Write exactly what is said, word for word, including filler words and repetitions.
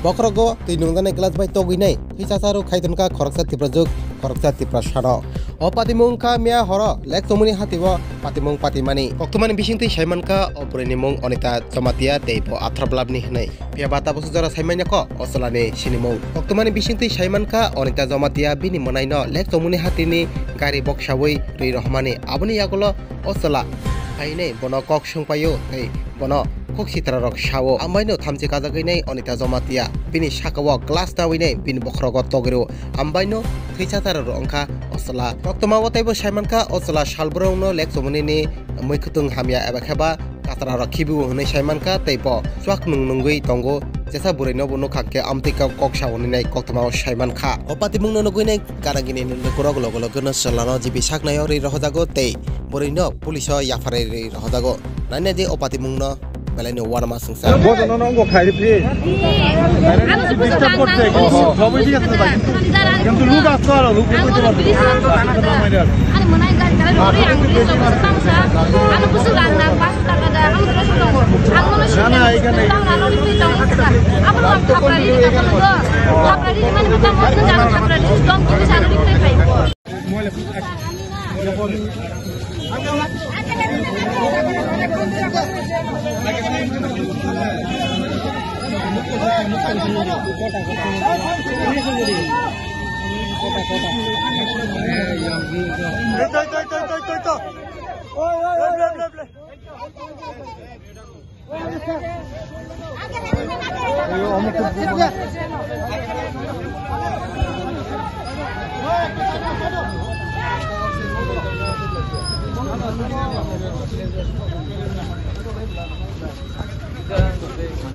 Bokhorogo twi nungjaknai glass bai togwinai thwichasaro khai tonkha khoroksa Tiprajwk, khoroksa Tiprasano. O patimung wngkha miya horo Lake Chomoni hatio patimung patimani. Koktwmani bisingtwi saimankha o bwrwini mung Anita Jamatia tei bo Athra Blabni hwnwi. Phiya ba tabuksa jora saimanjakha o chwlani sinimung. Koktwmani bisingtwi saimankha Anita Jamatia bini mwnaino Lake Chomoni hatini gari boksawi rwi rohormani. Aboni yagulo o chwla phainai bono kok swngpaio tei bono kok sitrarok sao. Ambaino thamchi kajagwinai Anita Jamatia bini sakao glass nawinai bini bokhorogo togwiro. Ambaino thwichasarok wngkha o chwla. Koktwmao teibo saimankha o chwla salbwrwngno Lake Chomonini mui kwthwng hamya eba khe ba katrarok khibiwo hwnwi saimankha tei bo chuak nung nungwi tongo. Jesa bwrwino bo nukha khe amtwi kok, kok sao hwnwi nai koktwmao saimankha. O patimungno nugwinai ganagini lukurok logo logono chwlano jibi saknaio rwi rohojago tei bwrwino police o yapharwi rwi rohojago. Naina di o patimungno belaino uanama swngchar. Bodo nono ongo khairi please. Disturb korche, কিন্তু লোক আসতো আরো, লোক বুঝতে পারছে না। না, না, এখানে।